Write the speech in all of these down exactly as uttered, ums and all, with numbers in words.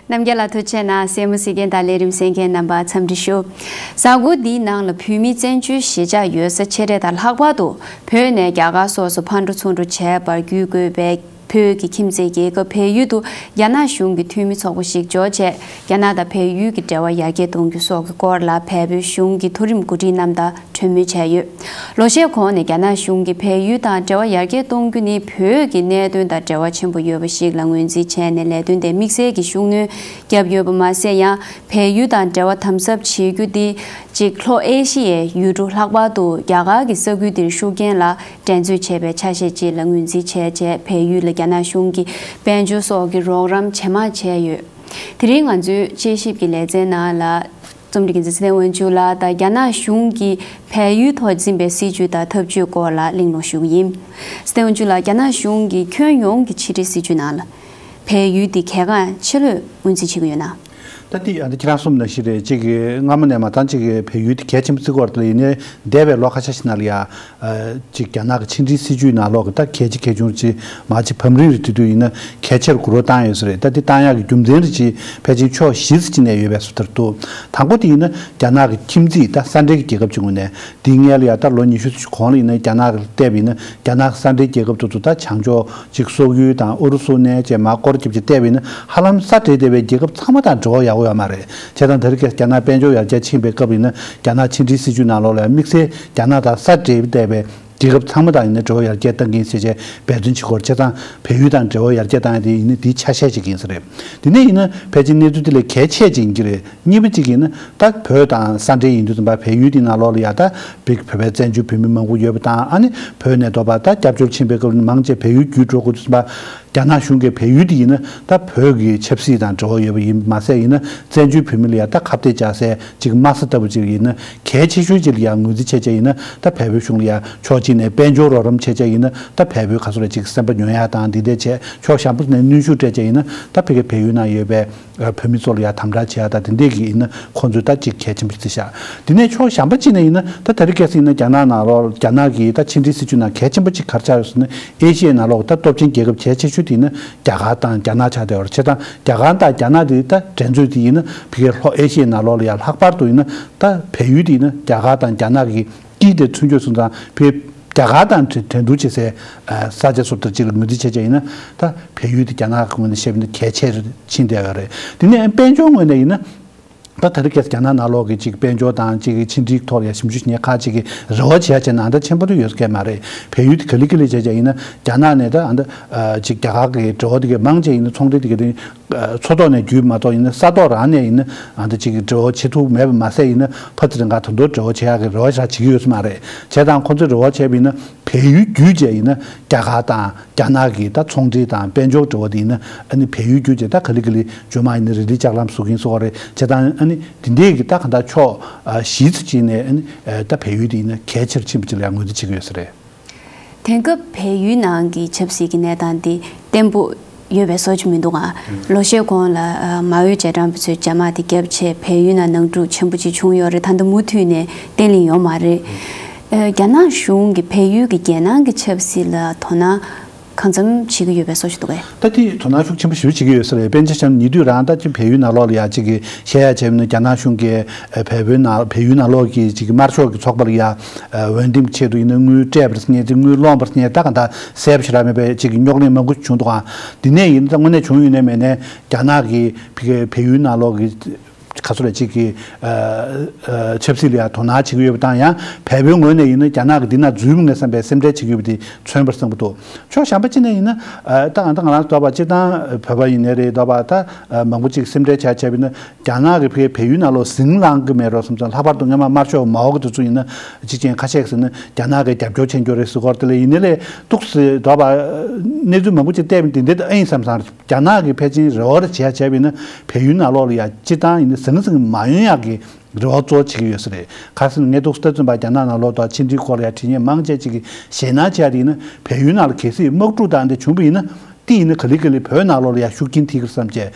རྣམ་རྒྱལ་ལ་ཐུགས་རྗེ་ཆེ་གནང་། གསལ་མོ་གཟིགས་མཁན་དང་ལས་རིམ་གསན་མཁན་རྣམ་པ་འཚམས་འདྲི་ཞུ། གཟའ་འཁོར་འདིའི་ནང་ལ་བོད་མི་བཙན་བྱོལ་གཞིས་ཆགས་ཡོད་ས་ཆེ་གྲས་དང་ལྷག་པར་དུ་བོད་ནས་རྒྱ་གར་སོགས་སུ་ཕར་འགྲོ་ཚུར་འགྲོ་བྱས་པར་བརྒྱུད་དགོས་པའི་བོད་ཀྱི་ཁྱིམ་མཚེས་རྒྱལ་ཁབ་བལ་ཡུལ་དུ་རྒྱ་ནག་གཞུང་གི་འཐུས་མི་ཚོགས་པ་ཞིག་འབྱོར་བྱས། རྒྱ་ནག་དང་བལ་ཡུལ་གྱི་འབྲེལ་བ་ཡར་རྒྱས་གཏོང་རྒྱུ་སོགས་ཀྱི་སྐོར་ལ་བལ་པོའི་གཞུང་གི་མཐོ་རིམ་འགོ་ཁྲིད་རྣམས་དང་གྲོས་མོལ་བྱས་ཡོད། ལོ་ཤས་གོང་ནས་རྒྱ་ནག་གཞུང་གིས་བལ་ཡུལ་དང་འབྲེལ་བ་ཡར་རྒྱས་གཏོང་རྒྱུ་ནི་བོད་ཀྱི་གནད་དོན་དང་འབྲེལ་བ་ཆེན་པོ་ཡོད་པ་ཞིག་ལ་ངོས་འཛིན་བྱས་ནས་ལས་དོན་དེ་དམིགས་བསལ་གྱི་ཤུགས་སྣོན་བརྒྱབ་ཡོད་པ་མ་ཟད། ཡང་བལ་ཡུལ་དང་འབྲེལ་བ་དམ་ཟབ་བྱེད་རྒྱུ་དེ་གཅིག་ལྷོ་ཨེ་ཤི་ཡའི་ཡུལ་གྲུ་ལྷག་པར་དུ་རྒྱ་གར་གྱི་ས་ཁུལ་འདིར་ཤུགས་རྐྱེན་ལ་འགྲན་རྩོད་བྱེད་པའི་ཆ་ཤས་ཅིག་ལ་ངོས་འཛིན་བྱས་རྗེས་བལ་ཡུལ་ལ་རྒྱ་ནག་གཞུང་གིས་དཔལ་འབྱོར་སོགས་ཀྱི་རོགས་རམ་ཇེ་མང་བྱས་ཡོད། དེ་རིང་ང་ཚོའི་དཔྱད་ཞིབ་ཀྱི་ལེ་ཚན་ནང་ལ། རྩོམ་སྒྲིག་འགན་འཛིན་ཚེ་བརྟན་དབང་ཕྱུག་ལགས་དང་རྒྱ་ནག་གཞུང་གིས་བལ་ཡུལ་ཐོག་འཛིན་པའི་སྲིད་ཇུས་དང་ཐབས་ཇུས་སྐོར་ལ་གླེང་སློང་ཞུ་གི་ཡིན། ཚེ་བརྟན་དབང་ཕྱུག་ལགས། རྒྱ་ནག་གཞུང་གིས་ཁྱོན་ཡོངས་ཀྱི་ཕྱི་འབྲེལ་སྲིད་ཇུས་ནང་ལ་བལ་ཡུལ་འདི་གལ་འགངས་ཆེ་ལོས་ངོས་འཛིན་བྱེད་ཀྱི་ཡོད་ན། ད་ལྟའི་ཨ་ནི་ཁྱེད་རང་གསུངས་ནང་བཞིན་རེད། གཅིག་གི་སྔ་མོ་ནས་མ་བཏང་གཅིག་གི་བལ་ཡུལ་འདི་གལ་ཆེན་པོ་བརྩི་གི་ཡོད་རེད་དེ། ཡིན་ནའི་འདས་པའི་ལོ་ཁ་ཤས་ཤིག་ནང་ལ་ཡ། ཨ་གཅིག་རྒྱ་ནག་གི་ཕྱི་འབྲེལ་སྲིད་ཇུས་ནང་ལོགས་ཀྱི་ད་གལ་ཆེ་གལ་ཆུང་ཅིག་མ་གཅིག་བམ་རིམ་རེ་བྲིས་དུས་ཡིན་ན་གལ་ཆེར་གོ་རོ་བཏང་ཡོད་ས་རེད། ད་འདི་བཏང་ཡག་གི་རྒྱུ་མཚན་རེ་ཅིག་ཕལ་ཆེར་ཕྱོགས་བཞི་ཙམ་ཅིག་ནས་ཡོད་པའི་བཟོ་ལྟར་འདུག་དང་པོ་དེ་ཡིན་ན་རྒྱ་ནག་གི་ཁྱིམ་མཚེས་ད་ས་འབྲེལ་གྱི་རྒྱལ་ཁབ་ཅིག་ངོས་ནས། དེའི་སྔོན་ལ་ཡ་ད་ལོ་ཉི་ཤུ་ཙམ་གོང་ལ་ཡིན་ན་རྒྱ་ནག་གི་བལྟས་པ་ཡིན་ན་རྒྱ་ནག་གི་ས་འབྲེལ་རྒྱལ་ཁབ་དེ་ཚོ་ད་བྱང་ཕྱོགས་ཅིག་སོག་ཡུལ་དང་ཨུ་རུ་སུ་ནས་བཅས་མར་སྐོར་རྒྱབ་ཅིག་བལྟས་པ་ཡིན་ན་ཧ་ལམ་ས་འབྲེལ་བསྡད་པའི་རྒྱལ་ཁབ་ཚང་མ་དང་འབྲེལ་བ་ཡག་པོ་ཡོད་མ་རེད། བྱས་ཙང་ད་རེས་ཀྱི་རྒྱ་ནག་དཔལ་འབྱོར་ཡར་རྒྱས་ཕྱིན་པའི་སྐབས་ཡིན་ན་རྒྱ་ནག་ཕྱི་འབྲེལ་སྲིད་ཇུས་ནང་ལོགས་ལ་དམིགས་བསལ་རྒྱ་ནག་དང་ས་འབྲེལ་བསྡད་པའི་རྒྱལ་ཁབ་ཚང་མ་དང་ཡིན་ན་འབྲེལ་བ་ཡར་རྒྱས་གཏང་གིན་ཟེར་བྱས་འབད་བརྩོན་བྱེད་ཀྱི་ཡོད་རེད། བྱས་ཙང་བལ་ཡུལ་དང་འབྲེལ་བ་ཡར་རྒྱས་བཏང་ཡ་དེ་ཡིན་ན་དེའི་ཆ་ཤས་ཅིག་ཡིན་ས་རེད། དེ་ནས་ཡིན་ན་ཕལ་ཆེར་གནས་ཚུལ་དེ་ལས་གལ་ཆེ་ཅིག་ཡིན་གྱི་རེད། གཉིས་པ་གཅིག་ཡིན་ན་ད་བོད་དང་ས་འབྲེལ་ཡིན་དུས་ཙམ་པ་བལ་ཡུལ་དེའི་ནང་ལོགས་ལ་ཡ་ད་བོད་བོད་པའི་བཙན་བྱོལ་བོད་མི་མང་པོ་ཡོད་པ་དང་། ཨ་ནི་བོད་ནས་དོགས་པ་ད་སྐྱབས་བཅོལ་ཕྱིན་པའི་སྐབས་མང་ཆེ་བལ་ཡུལ་བརྒྱུད་འགྲོ་དགོས་དུས་ཙམ་པ་རྒྱ་ནག་གཞུང་གིས་བལ་ཡུལ་དེ་ཡིན་ན་ད་བོད་ཀྱི་ཆབ་སྲིད་དང་འབྲེལ་བ་ཡོད་པ་ཡིན་པ་མ་ཟད་ཡིན་ན་བཙན་བྱོལ་བོད་མི་ལ་ཡ་ད་ཁ་གཏད་བཅག་སའི་ཅིག་དམག་ས་ལྟ་བུ་ཅིག་ཡིན་ན་གལ་ཆེ་ཤོས་ཅིག་ལ་ཡ་ངོས་འཛིན་བྱས་བྱས་ཡིན་ན་ད་བལ་པོའི་གཞུང་ལ་ཡ་ཕྱོགས་གཅིག་ནས་དཔལ་འབྱོར་རོགས་རམ་བྱས་བྱས་ཡིན་ན་ད་བལ་པོའི་ག་ཚོད་ལ་ཅིག་སེམས་པ་ཉོ་ཡ་དང་འདི་འདྲ་བྱས་ཕྱོགས་གཞན་པ་ནས་གནོན་ཤུགས་སྤྲད་བྱས་ཡིན་ན་ད་ཕ་གི་བལ་ཡུལ་ནང་ཡོད་པའི། ཨ་བོད་མི་ཚོ་ལ་ཡ་དམ་དྲག་བྱེད་ཡ་དང་དེ་འདྲས་ཀྱི་ཡིན་ན་ཁོང་ཚོས་ད་ཅིག་གལ་ཆེན་པོ་བརྩི་ཤག་དེ་ནས་ཕྱོགས་གཞན་པ་གཅིག་ནས་ཡིན་ན་ད་ད་རེས་ཁ་སང་ཡིན་ན་རྒྱ་ནག་ནང་ལོགས་རྒྱ་ནག་གི་ད་ཕྱི་འབྲེལ་སྲིད་ཇུས་ནང་གལ་ཆེན་པོ་གཅིག་ག་རེ་ཆགས་ཡོད་ཟེར་ན་ཨེ་ཤི་ཡའི་ནང་ལོགས་ད་སྟོབས་ཆེན་རྒྱལ་ཁབ་གལ་ཆེ་ཤོས་དེ་ཡིན་ན་རྒྱ་གར་དང་རྒྱ་ནག་ཆགས་བསྡད་ཡོད་རེད། བྱས་ཙང་རྒྱ་གར་དང་རྒྱ་ནག་དེ་ད་འགྲན་རྩོད་དེ་ཡིན་ན་ཕ་གིའི་ལྷོ་ཨེ་ཤི་ཡའི་ནང་ལོགས་ལ་ཡ་ལྷག་པར་དུ་ཡིན་ན་ད་བལ་ཡུལ་དེ་ཡིན་ན་རྒྱ་གར་དང་རྒྱ་ནག་གི་དཀྱིལ་དེ་མཚོན་ཆ་སོང་ཙང་ཕ་གི་རྒྱ་གར་དང་འགྲན་འགྲན་བསྡུར་བྱེད་སའི་ཨ་ས་ཆ་བཟོ་ལྟ་ཅིག་ལ་ངོས་འཛིན་བྱས་བྱས་ཡིན་ན་ད་བལ་ཡུལ་དེ་རྒྱ་ནག་གི་ངོས་ནས་བཤད་པ་ཡིན་ན་གལ་ཆེར་ཕྱིན་བསྡད་ཡོད་རེད། དེ་ནས་དཔལ་འབྱོར་ངོས་ནས་ཡིན་ན་ད་ད་རེས་ཁ་སང་རྒྱ་ནག་ནང་ལོགས་ཀྱི་ཅིག་དཔལ་འབྱོར་དང་ཅིག་ཕྱི་འབྲེལ་ཐོག་ལ་ཡ་ཞིབ་འཇུག་བྱེད་མཁན་ཁག་ཅིག་གིས་རེ་བ་བྱེད་ཡ་བྱས་ན་ཨ་ད་ཆེན་པོ་དུ་ཡོད་ས་གལ་མ་རེད། བལ་ཡུལ་དེ་ག་ལེ་ག་ལེ་བྱས་བྱས་ཡིན་ན་རྒྱ་ནག་ནས་ད་ཨ་ད་ཨ་ཅིག་རྒྱ་གར་གྱི་འབྲེལ་བ་དེ་གའི་མང་ཆེ་ཡིན་ན་ཚོང་འབྲེལ་དེ་གའི་དེ་མཚོ་ཐོག་ནས་བརྒྱུད་མ་གཏོགས་ཡིན་ན་ས་ཐོག་རང་ནས་ཡིན་ན་ཨ་ད་ཅིག་གི་འབྲེལ་བ་བྱེད་ཐུབ་མེད་པ་མ་ཟད་ཡིན་ན་ཕར་ཚུར་རང་ག་ད་དུང་འབྲེལ་བ་བྱེད་ཡག་གི་རེ་བ་ཞིག་བྱེད་ཀྱི་ཡོད་ས་མ་རེད། བྱས་ཙང་ཁོང་ཚོས་རེ་བ་བྱས་པ་ཡིན་ན་བལ་ཡུལ་བརྒྱུད་བྱས་ཡིན་ན་རྒྱ་གར་དང་རྒྱ་ནག་གི་ད་ཚོང་འབྲེལ་དང་དཔལ་འབྱོར་འབྲེལ་བ་དེ་ཡིན་ན་ཨ་ནི་བལ་ཡུལ་བརྒྱུད་བྱས་ད་ག་ལེ་ག་ལེ་རྗེས་མ་ཡིན་ན་རི་ལི་ལྕགས་ལམ་བཟོ་གིན་བཟོ་བ་རེད། བྱས་ཙང་ཨ་ནི་དེ་འདྲས་ཀྱི་ད་ག་ད་ཕྱོགས་ཨ་བཞི་ཙམ་ཅིག་ནས་ཨ་ནི་ཨ་ད་བལ་ཡུལ་དེ་ཡིན་ན་གལ་ཆེར་ཕྱིན་པ་ཅིག་ལ་ཡང་ངོས་འཛིན་བྱེད་ཀྱི་ཡོད་ས་རེད། དེང་སྐབས་བལ་ཡུལ་ནང་གི་ཆབ་སྲིད་ཀྱི་གནས་སྟངས་འདི་བརྟན་པོ་ཡོད་པའི་བཟོ་ཅིག་མི་འདུག་ག་ལོ་ཤས་གོང་ལ་ཨ་མའོ་རྗེས་འབྲང་པ་ཚོས་རྒྱ་དམག་དེ་བརྒྱབ་བྱས་བལ་ཡུལ་ནང་ནང་འཁྲུག་ཆེན་པོ་ཅིག་བྱུང་ཡོད་རེད། ད་ལྟ་མུ་མཐུད་ནས་བརྟན་ལྷིང་ཡོད་མ་རེད། ཨ་རྒྱ་ནག་གཞུང་གིས་བལ་ཡུལ་གྱི་རྒྱལ་ནང་གི་ཆབ་སྲིད་ལ་དོ་སྣང་གང་འཚམ་བྱེད་ཀྱི་ཡོད་པའི་བཟོ་ཞིག་འདུག་གས། ད་དེ་དོ་སྣང་ཤུགས་ཆེན་པོ་ཞེ་པོ་བྱེད་ཀྱི་ཡོད་ས་རེད། དཔེར་ན་ཆ་བཞག་ན་ཉེ་དུས་རང་ད་ཅིག་བལ་ཡུལ་ནང་ལོགས་ལ་ཡ་ཅིག་གི་བཤད་ཡ་བྱས་པ་ཡིན་ན་རྒྱ་ནག་གཞུང་གིས་ཨ་བལ་པོའི་ནང་བལ་ཡུལ་ནང་ལོགས་ཀྱི་ཅིག་གི་དམར་ཤོག་གི་ཚོགས་པ་ལ་ཡ་ཨ་འོས་འདེམས་ཆེད་དུ་ཡིན་ན་དངུལ་སྤྲད་པར་སྙད་ཅིག་དངུལ་སློང་བར་སྙད་ད་ག་ད་གསལ་པོ་ཞེ་དྲག་མེད་པའི་ཅིག་གི་རྙོག་གླེང་མང་པོ་བྱུང་འདུག་ག་དེ་ནས་ཡིན་ད་དངོས་གནས་བྱུང་ཡོད་ནའི་མེད་ནའི་རྒྱ་ནག་གིས་བལ་ཡུལ་ནང་ལོགས་ཀྱི་ག་ཚོད་ལ་ཅིག་གི་ཨ་ཨ་ཆབ་སྲིད་ལ་ཡང་དོ་སྣང་བྱེད་ཀྱི་ཡོད་པ་དང་། ཡང་བལ་པོའི་ངོས་ནས་ཡིན་ན་རྒྱ་ནག་གི་འདི་ན་འཛུལ་མི་ངེས་བསམ་པའི་སེམས་ཁྲལ་བྱེད་ཀྱི་ཡོད་པ་དེ་མཚོན་པར་བསམ་གྱི་འདུག་ཕྱོགས་གཞན་པ་ཅིག་ནས་ཡིན་ན་ཨ་ད་ང་ད་ང་རང་ཚོ་དོགས་པ་སྤྱིར་བཏང་བོད་པ་ཡིན་ནའི་རེད། དོགས་པ་ད་ཨ་མང་པོ་ཅིག་སེམས་ཁྲལ་བྱ་བྱས་པ་ཡིན་ན་རྒྱ་ནག་གི་བལ་བལ་ཡུལ་ནང་ལོགས་ཟིང་ལངས་ཀྱི་མེད་རོགས་བསམ་ཙང་། ལྷག་པར་དུ་སྔོན་མ་དམར་ཤོག་མའོ་གི་དུས་ཚོད་ཡིན་ན་གཅིག་ཅན་ཁ་ཤས་ཀྱིས་ཟེར་ན་རྒྱ་ནག་གིས་རྒྱབ་སྐྱོར་བྱེད་འགྱུར་རེད་ཟེར་སྐོར་དེ་ལ་ཡིན་ནའི་ལས་འདུག་ཟེར། དོགས་པ་གནས་ཚུལ་མང་པོ་ཅིག་བལྟས་པ་ཡིན་དེ་འདྲ་ཨེ་ཡིན་བསམ་བསམ། རྒྱ་ནག་གིས་ཕལ་ཆེར་རེ་བ་རེ་བྱས་བྱས་པ་ཡིན་ན་བལ་ཡུལ་ནང་ལོགས་ལ་ཡ་སྤྱིར་བཏང་ཡིན་ན་ཟང་ཟིང་མ་ཡོང་ཡག་གི་རེ་བ་གཙོ་བོ་བྱེད་ཀྱི་ཡོད་ས་རེད། ག་རེ་ཟེར་ན་ངས་འདུག་ལྟ་ཙམ་པ་རྒྱ་ནག་ནང་ལོགས་དང་ཕྱི་འབྲེལ་སྐོར་ལ་ཡ་དྲི་བ་མང་ཆེ་ཅིག་གིས་ཞེད་སྣང་བྱས་ཡ་དེ་ཡིན་ན་བལ་ཡུལ་ནང་ལ་གལ་སྲིད་དམག་འཁྲུག་དང་འདི་བྱུང་བ་ཡིན་ན་དེ་ཡིན་ན་ག་ལེ་ག་ལེ་བོད་ནང་ལོགས་ལ་ཡ་ཤུགས་རྐྱེན་ཐེབས་ཀྱི་རེད་བསམ་བྱས།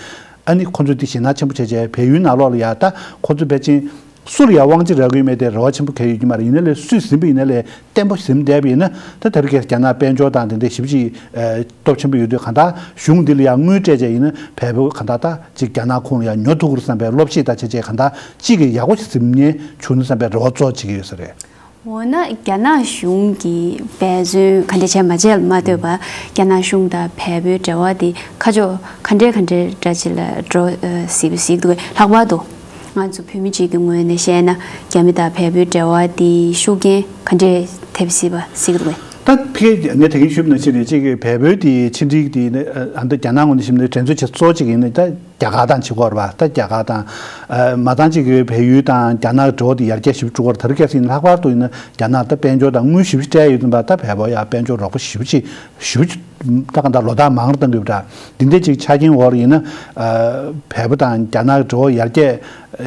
ཨ་ནི་ཁོ་ཚོས་དེ་ཞེད་སྣང་ཆེན་པོ་བྱས་བྱས་བལ་ཡུལ་ནང་ལོགས་ལ་ཡ་ད་ཁོ་ཚོ་ཕལ་ཆེར་ སུ་ལ་ཡང་དབང་ཆ་རག་གི་ཡོད་མེད་དེ་རེ་བ་ཆེན་པོ་གང་ཡང་ཡོད་ཀྱི་མ་རེད། ཡིན་ན་ལས་སུས་ཟིན་པ་ཡིན་ན་ལས་བརྟན་པོ་ཟིན་བསྡད་པ་ཡིན་ན། ད་དེ་རིང་ཁ་སང་རྒྱ་ནག་དཔལ་འབྱོར་དང་དེ་འདྲ་ཞེ་པོ་ཅིག་ཨ་སྟོབས་ཆེན་པོ་ཡོད་དུས། གང་ལྟར་གཞུང་འདི་ལ་ཡང་དངུལ་སྤྲད་བྱས་ཡིན་ན་བལ་པོ་གང་ལྟར་ད་ཅིག་རྒྱ་ནག་ཁོངས་ལ་ཡང་ཉོ་ཐུབ་ཀྱི་རེད་བསམ་པའི་བློ་བཤེད་དང་བྱས་བྱས། གང་ལྟར་ཅིག་གི་ཡག་པོ་ཞིག་ཟིན་ནས་བྱུང་ན་བསམ་པའི་རེ་བ་གཙོ་བྱེད་ཀྱི་ཡོད་ས་རེད། འོ་ན་རྒྱ་ནག་གཞུང་གིས་འབད་བརྩོན་ག་འདྲ་བྱས་མ་བྱས་ལ་མ་ལྟོས་པར། རྒྱ་ནག་གཞུང་དང་བལ་པོའི་འབྲེལ་བ་དེ་ཁ་ཕྱོགས་ག་འདྲ་ག་འདྲ་འདྲ་ཅིག་ལ་འགྲོ་ཨ་སྲིད་པ་ཟེར་གྱི་འདུག་གས། ལྷག་པར་དུ་ང་ཚོ་བོད་མི་གཅིག་གི་ངོས་ནས་བཤད་ན། རྒྱ་མི་དང་བལ་པོའི་འབྲེལ་བ་དེ་ཤུགས་རྐྱེན་ག་འདྲ་ཐེབས་སྲིད་པ་ཟེར་གྱི་འདུག་གས། ད་ཕ་གིར་ངས་ད་གིན་ཞུས་པ་ནང་བཞིན་རེད། གཅིག་གི་བལ་པོའི་དེ་ཕྱི་འབྲེལ་དེ་ནི་ཨ་ད་རྒྱ་ནག་ངོས་ནས་བཤད་ན་འགྲན་རྩོད་བྱེད་ས་གཙོ་བོ་གཅིག་ཡིན་ན་ད་རྒྱ་གར་དང་བྱེད་ཀྱི་ཡོད་རེད་པ། ད་རྒྱ་གར་དང་ཨ་མ་ཚད་གཅིག་གི་བལ་ཡུལ་དང་རྒྱ་ནག་གི་འབྲེལ་བ་དེ་ཡར་རྒྱས་ཞེ་པོ་འགྲོ་གི་ཡོད་རེད། དེ་རིང་ཁ་སང་ཡིན་ན་ལྷག་པར་དུ་ཡིན་ན་རྒྱ་ནག་ད་དཔལ་འབྱོར་དང་དངུལ་ཞེ་པོ་ཅིག་སྤྲད་ཡོད་ཙམ་པ། ད་བལ་པོ་ཡར་དཔལ་འབྱོར་རོགས་པ་ཞེ་པོ་ཅིག་ཞེ་པོ་ཅིག་ད་གང་ལྟར་ལོ་ལྟར་མང་རུ་གཏོང་གི་ཡོད་པ་འདྲ། འདི་འདྲ་ཅིག་ཆ་རྐྱེན་འོག་ལ་ཡིན་ན་ཨ་བལ་པོ་དང་རྒྱ་ནག་གི་འབྲེལ་བ་ཡར་རྒྱས་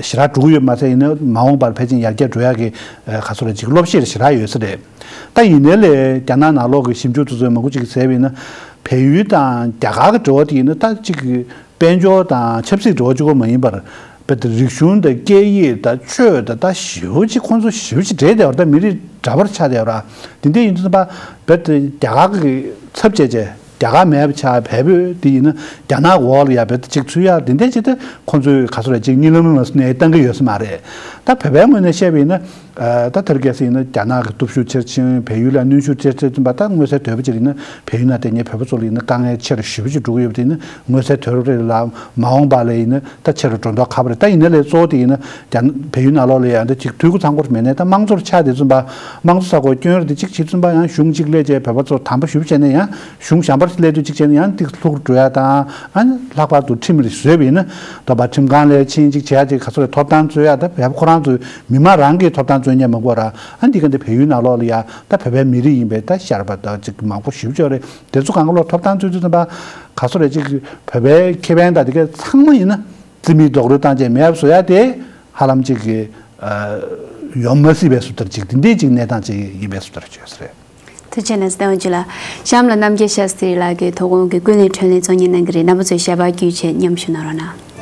ཞེ་དྲག་འགྲོ་གི་ཡོད་མ་ཟད། ཡིན་ན་མ་འོངས་པར་ཕལ་ཆེར་ཡར་རྒྱས་འགྲོ་ཡག་གི་ཨ་ག་ཚོད་རེད། ཅིག་བློ་བཤད་ཞེ་དྲག་ཡོད་ས་རེད། ད་ཡིན་ནའི་ལས་རྒྱ་ནག་ནང་ལོགས་ཀྱི་ཞིབ་འཇུག་དེ་ཚོས་མང་པོ་ཅིག་གིས་ཟེར་བ་ཡིན་ན། བལ་ཡུལ་དང་རྒྱ་གར་གྱི་འབྲེལ་བ་དེ་ཡིན་ན་ད་གཅིག་གི་དཔལ་འབྱོར་དང་ཆབ་སྲིད་འབྲེལ་བ་གཅིག་པོ་མ་ཡིན་པར། རྦད་དེ་རིག་གཞུང་དང་སྐད་ཡིག་དང་ཆོས་དང་ད་ཞེ་པོ་ཅིག་ཁོང་ཚོ་ཞེ་པོ་ཅིག་འདྲེས་བསྡད་པ་རེད། ད་མི་རིགས་འདྲ་པོ་ཆགས་བསྡད་པ་རེད། དེ་འདྲ་ཡིན་དུས་ཙམ་པ་རྦད་དེ་རྒྱ་གར་གྱི་ཚབ་བྱས་བྱས། རྒྱ་གར་མེད་པ་ཆགས། བལ་པོ་དེ་ཡིན་ན་རྒྱ་ནག་འོག་ལ་ཡ་རྦད་དེ་ཅིག་ཚུད་ཡག་དེ་འདྲ་ཅིག་ད་ཁོང་ཚོས་ག་ཚོད་རེད། ཅིག་གཉིད་ལམ་མ་ནས་བཏང་གི་ཡོད་ས་མ་རེད། ད་བོད་པའི་ངོས་ནས་བཤད་པ་ཡིན་ན། ཨ་ད་དེ་རིང་ཁ་སང་ཡིན་ན་རྒྱ་ནག་གི་སྟོབས་ཤུགས་ཆེར་ཕྱིན། བལ་ཡུལ་ལ་གནོན་ཤུགས་ཆེར་ཕྱིན་ཙམ་པ། ད་མངོན་གསལ་དོད་པོ་ཅིག་ཡིན་ན་བལ་ཡུལ་ནང་བསྡད་མཁན་བོད་པ་ཚོ་ལ་ཡིན་ན་དཀའ་ངལ་ཆེ་རུ་ཞེ་པོ་ཅིག་འགྲོ་གི་ཡོད་པ་དེ་ཡིན་ན་མངོན་གསལ་དོད་པོ་རེད་ལ། མ་འོངས་པ་ལ་ཡིན་ན་ད་ཆེ་རུ་འགྲོ་མདོག་ཁ་པོ་རེད། ད་ཡིན་ན་ལས་གཙོ་བོ་དེ་ཡིན་ན་རྒྱ་བལ་ཡུལ་ནང་ལོགས་ལ་ཡང་ད་ཅིག་འཐུས་སྒོ་ཚང་པོ་མེད་ནའི་ད་དམངས་གཙོར་ཆགས་བསྡད་ཙམ་པ། དམངས་གཙོ་ས་ཁུལ་སྐྱོན་རེ་དེ་གཅིག་བྱེད་ཙམ་པ། ཡང་གཞུང་གཅིག་སླེབས་བྱས་བོད་པ་ཚོ་དམ་པོ་ཞེ་པོ་བྱས་ནས། ཡང་གཞུང་གཞན་པ་སླེབས་དུས་གཅིག་བྱས་ནས་ཡང་ཏིག་ལྷུག་རུ་འགྲོ་ཡག་དང་། ཨ་ནི་ལྷག་པར་དུ་ཁྲིམས་རེ་བཟོས་པ་ཡིན་ན། ད་བར་ཁྲིམས་ཁང་ལ་ཕྱིན་ཅིག་བྱས་ཅིག་ག་ཚོད་རེད། ཐོབ་ཐང་རྩོད་ཡག་ད་བལ་པོ་ཁོ་རང་ཚོའི་མི་མང་རང་གིས་ཐོབ་ཐང་རྩོད་མཁན་མང་པོ་ར། ཨ་འདི་ག་འདི་བལ་ཡུལ་ནང་ལོགས་ལ་ཡ་ད་བོད་པའི་མི་རིགས་ཡིན་པའི་ད་ཤར་པ་ད་ཅིག་མང་པོ་ཞེ་པོ་ཅིག་ཡོད་རེད། དེ་ཚོ་གང་ག་ལོག་ཐོབ་ཐང་རྩོད་དུས་ཙམ་པ་ག་ཚོད་རེད། ཅིག་བོད་པའི་ཁེ་ཕན་དང་དེ་ག་ཚང་མ་ཡིན་ན་རྩིས་མེད་རྡོག་རོལ་བཏང་བྱས་མེད་པ་བཟོ་ཡག་དེ་ཧ་ལམ་ཅིག་གི་ཨ་ཡོང་མ་སྲིད་པའི་བཟོ་ལྟར་ཅིག་དེ་འདྲའི་ཅིག་གནས་སྟངས་ཅིག་ཡིན་པའི་བཟོ་ལྟར་བརྗོད་ས་རེད། ཐུགས་རྗེ་གནང་། བསྟན་འོག་ཅིག་ལ། གཤམ་ལ་རྣམ་རྒྱལ་ཤཱསྟྲི་ལགས་ཀྱིས་དོ་དགོང་གི་ཀུན་གླེང་འཕྲིན་ལས་གཙོ་གཉེར་གནང་གི་རེད། རྣམ་པ་ཚོས་ཞལ་པར་བརྒྱུད་བྱས་མཉམ་ཞུགས་གནང་རོགས་གནང་།